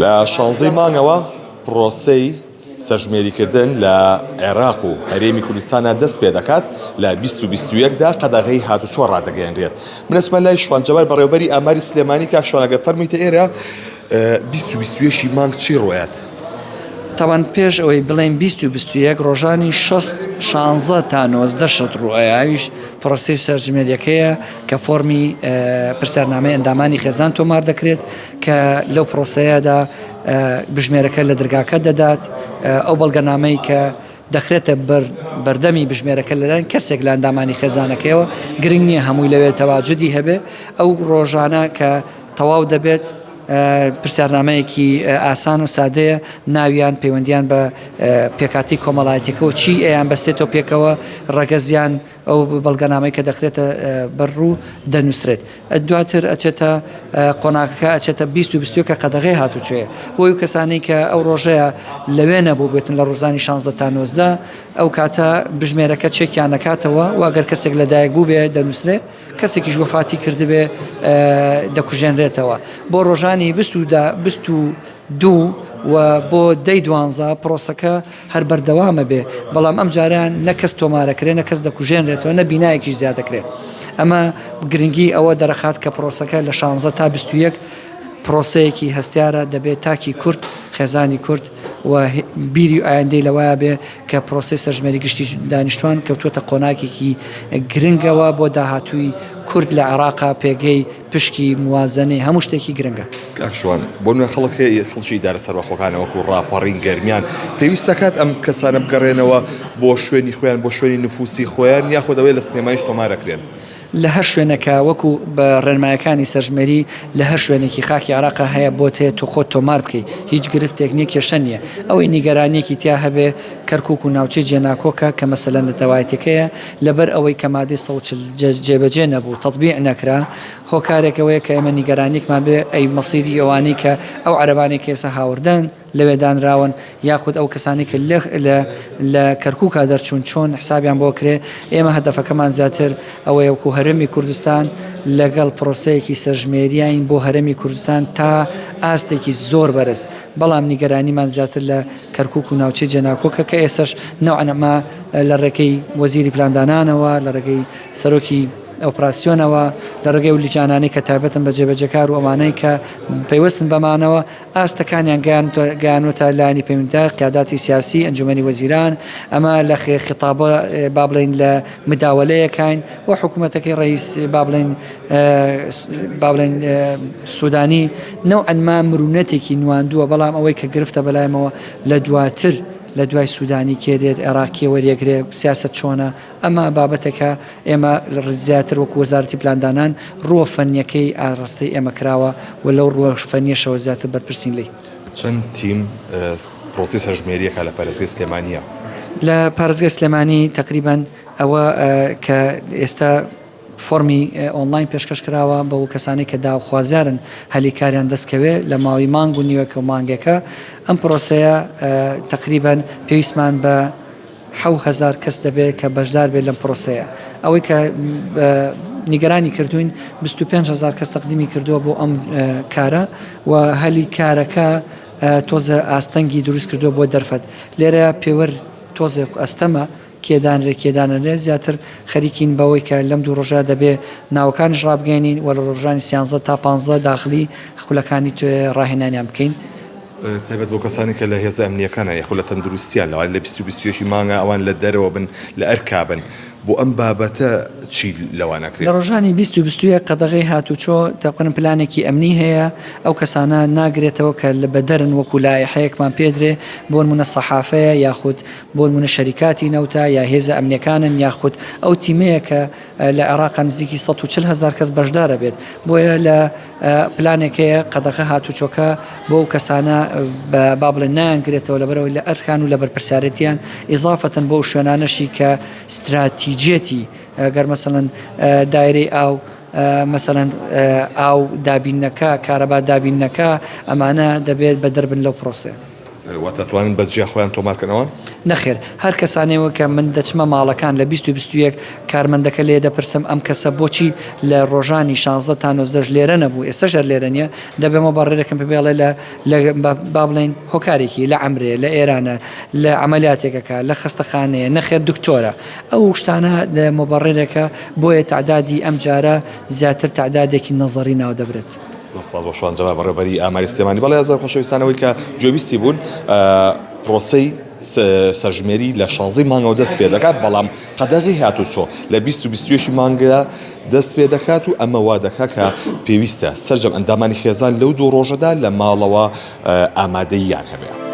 لە شانزەی مانگەوە پرۆسەی سەرژمێریکردن لە عێراق و هەرێمی کوردستانە دەست پێ دەکات لە 2021 دا قەدەغەی هاتوچۆ ڕادەگەیەنرێت. من ئەچمە لای شوان جەبار بەڕێوبەری ئاماری سلێمانی کاک شوان ئەگەر فەرموویتە ئێرە 20 و 21 مانگ چی ڕوەیات؟ تاوان پێش ئەوەی بڵێین 20 و 21 ڕۆژانی شەست شانزە تا 19 شت ڕوئەیە ئەویش پرۆسەی سەرژمێریەکەیە کە فۆرمی پرسیارنامەی ئەندامانی خێزان تۆمار دەکرێت کە لەو پرۆسەیەدا بژمێرەکە لە دەرگاکە دەدات ئەو بەڵگەنامەی کە دەخرێتە بەردەمی بژمێرەکە لەلایەن کەسێک لە ئەندامانی خێزانەکەیەوە گرنگ نییە هەمووی لەوێ تەواجدی هەبێ ئەو ڕۆژانە کە تەواو دەبێت پرسیارنامەیەکی ئاسان و سادەیە ناویان پەیوەندیان بە پێکاتی کۆمەڵایەتەکەەوە چی ئەیان بەستێتەوە پێکەوە ڕەگەزیان ئەو بەڵگەنامەی کە دەخرێتە بەر ڕوو دەنووسرێت دواتر ئەچێتە قۆناغەکە ئەچێتە 20 و 21 کە قەدەغەی هاتوچۆیە بۆی و کەسانەی کە ئەو ڕۆژەیە لەوێ نەبوو بێتن لە ڕۆزانی 16 تا 19 ئەو کاتە بژمێرەکە چێکیان نەکاتەوە و ئەگەر کەسێک لەدایک بوو بێ دەنووسرێ کەسێکیش وەفاتی کردبێ دەکوژێنرێتەوە بۆ ڕۆژانی 22 و بۆ دەی دوانزە پرۆسەکە هەر بەردەوامە بێ بەڵام ئەم جارەیان نە کەس تۆمارەکرێ نە کەس دەکوژێنرێتەوە نە بینایەکیش زیاد دەکرێ ئەمە گرنگی ئەوە دەرەخات کە پرۆسەکە لە 16 تا 21 پرۆسەیەکی هەستیارە دەبێت تاکی کورد خێزانی کورد و بیری ئایندەی لەوایە بێ کە پرۆسەی سەرژمێری گشتی دانیشتوان کەوتووەتە قۆناغێکی گرنگەوە بۆ داهاتووی کورد لە عێراقا پێگەی پشکی موازەنەی هەموو شتێکی گرنگە. کاک شوان، بۆ نمونە خەڵک هەیە خەڵکی ئیدارە سەربەخۆکانە وەکو ڕاپەڕین گەرمیان پێویست دەکات ئەم کەسانە بگەڕێنەوە بۆ شوێنی خۆیان بۆ شوێنی نفوسی خۆیان یاخود ئەوەیە لە سلێمانیش تۆمار ئەکرێن؟ لە هەر شوێنێکا وەکو بە ڕێنمایەکانی سەرژمێری لە هەر شوێنێکی خاکی عێراقا هەیە بۆت هەیە تۆ خۆت تۆمار بکەی هیچ گرفتێک نیە کێشە نیە ئەوەی نیگەرانیەکی تیا هەبێ کەرکوک و ناوچەی جێناکۆکە کە مەسەلە نەتەوایەتیەکەیە لەبەر ئەوەی کە مادەی 140 جێبەجێ نەبوو تەتبیع نەکرا هۆکارێک ئەوەیە کە ئێمە نیگەرانیەکمان بێ ئەی مەسیری ئەوانەی کە ئەو عەرەبانەی کە ئێستا هاوردەن لەوێ دانراون یاخود ئەو کەسانەی کە لە لە لە کەرکوکا دەرچوون چۆن حسابیان بۆ کرێ ئێمە هەدەفەکەمان زیاتر ئەوەیە وەکو هەرێمی کوردستان لەگەڵ پرۆسەیەکی سەرژمێریین بۆ هەرێمی کوردستان تا ئاستێکی زۆر بەرز بەڵام نیگەرانیمان زیاتر لە کەرکوک و ناوچەی جێناکۆکە کە ئێستاش نەوعەن ما لە ڕێکەی وەزیری پلاندانانەوە لە ڕێگەی سەرۆکی ئۆپراسیۆنەوە لە ڕێگەی ئەو لیجانانەی کە تایبەتن بە جێبەجێکار و ئەوانەی کە پەیوەستن بەمانەوە ئاستەکانیان گەیانووەتە لایەنی پەیوەندیدار، قیاداتی سیاسی، ئەنجومەنی وەزیران، ئەمە لە خیتابە با بڵێین لە مداوەلەیەکاین و حکوومەتەکەی ڕئیس با بڵێین با بڵێین سودانی نەوعەن ما مرونەتێکی نواندووە، بەڵام ئەوەی کە گرفتە بەلایمەوە لە دواتر لە دوای سودانی کێ دێت، عێراق کێ وەریەگرێ، سیاسەت چۆنە، ئەمە بابەتێکە ئێمە زیاتر وەکو وەزارەتی پلاندانان ڕووە فەنییەکەی ئاراستەی ئێمە کراوە و لەو ڕووە فەنییەشەوە زیاتر بەرپرسین لێی. چەند تیم پرۆسەی سەرژمێرییەکە لە پارێزگای سلێمانییە؟ لە پارێزگای سلێمانی تەقریبەن ئەوە کە ئێستا فۆرمی ئۆنلاین پێشکەش کراوە بەو کەسانەی کە داوخوازیارن هەلی کاریان دەست کەوێ لە ماوەی مانگ و نیوێکە و مانگێکە ئەم پرۆسەیە تەقریبەن پێویستمان بە 7000 کەس دەبێت کە بەشدار بێت لەم پرۆسەیە ئەوەی کە نیگەرانی کردوین 25 هزار کەس تەقدیمی کردووە بۆ ئەم کارە و هەلی کارەکە تۆزە ئاستەنگی دروست کردووە بۆ دەرفەت لێرە پێوەر تۆزێک ئەستەمە کێ دانرێ کێ دانەنرێ زیاتر خەریکین بەوەی کە لەم دوو ڕۆژە دەبێ ناوەکانیش ڕابگەیەنین و لە ڕۆژانی سیانزە تا پانزە داخلی خولەکانی ڕاهێنانیان بکەین. تایبەت بۆ کەسانی کە لە هێزە ئەمنییەکانن یاخود لە تەندروستیان لەوانەیە لە 20 و 21 ی مانگا ئەوان لە دەرەوە بن لە ئەرکا بن بۆ ئەم بابەتە چی لەوان ئەکرێ؟ لە ڕۆژانی 20 و 21 قەدەغەی هاتوچۆ تەقریبەن پلانێکی ئەمنی هەیە ئەو کەسانە ناگرێتەوە کە لە بەدەرن وەکو لایحەیەکمان پێدرێ بۆنمونە سەحافەیە یاخود بۆنمونە شەریکاتی نەوتە یا هێزە ئەمنیەکانن یاخود ئەو تیمەیە کە لە عێراقا نزیکی 140 هەزار کەس بەشدارە بێت بۆیە لە پلانێک هەیە قەدەغە هاتوچۆکە بۆ ئەو کەسانە با بڵێن نایانگرێتەوە لەبەرەوەی لە ئەرکان و لە بەرپرسیارێتیان ئیزافەتەن بۆ ئەو شوێنانەشی کە ستراتیجیەتی گەر مەسەلەن دایرەی ئاو مەسەلەن ئاو دابین نەکا کارەبا دابین نەکا ئەمانە دەبێت بەدەر بن لەو پرۆسەیە. واتە توانن بە جیا خۆیان تۆمار کەن ئەوان؟ نەخێر هەر کەسانێ کە من دەچمە ماڵەکان لە 20 و 21 کارمەندەکە لێ دەپرسم ئەم کەسە بۆچی لە ڕۆژانی 16 تا 19 لێرە نەبوو ئێستاش هەر لێرە نییە دەبێمەوە بەڕێرەکەم پێ بڵێ لە لە با بڵێین هۆکارێکی لە عەمرەیە لە ئێرانە لە عەمەلیاتێکەکە لە خەستەخانەیە نەخێر دکتۆرە ئەو شتانە مبەڕێرێکە بۆیە تەعدادی ئەم جارە زیاتر تەعدادێکی نەزەڕی ناو دەبرێت. زۆر سپاس بۆ شوان جەمال بەڕێوەبەری ئاماری سلێمانی. بەڵێ ئازیزان خۆشەویستان ئەوەی کە گوێبیستی بوون پرۆسەی سەرژمێری لە شانزەی مانگەوە دەست پێ دەکات بەڵام قەدەغەی هاتوچۆ لە 20 و 21 مانگدا دەست پێ دەکات و ئەمە وا دەکات کە پێویستە سەرجەم ئەندامانی خێزان لەو دوو ڕۆژەدا لە ماڵەوە ئامادەییان هەبێ.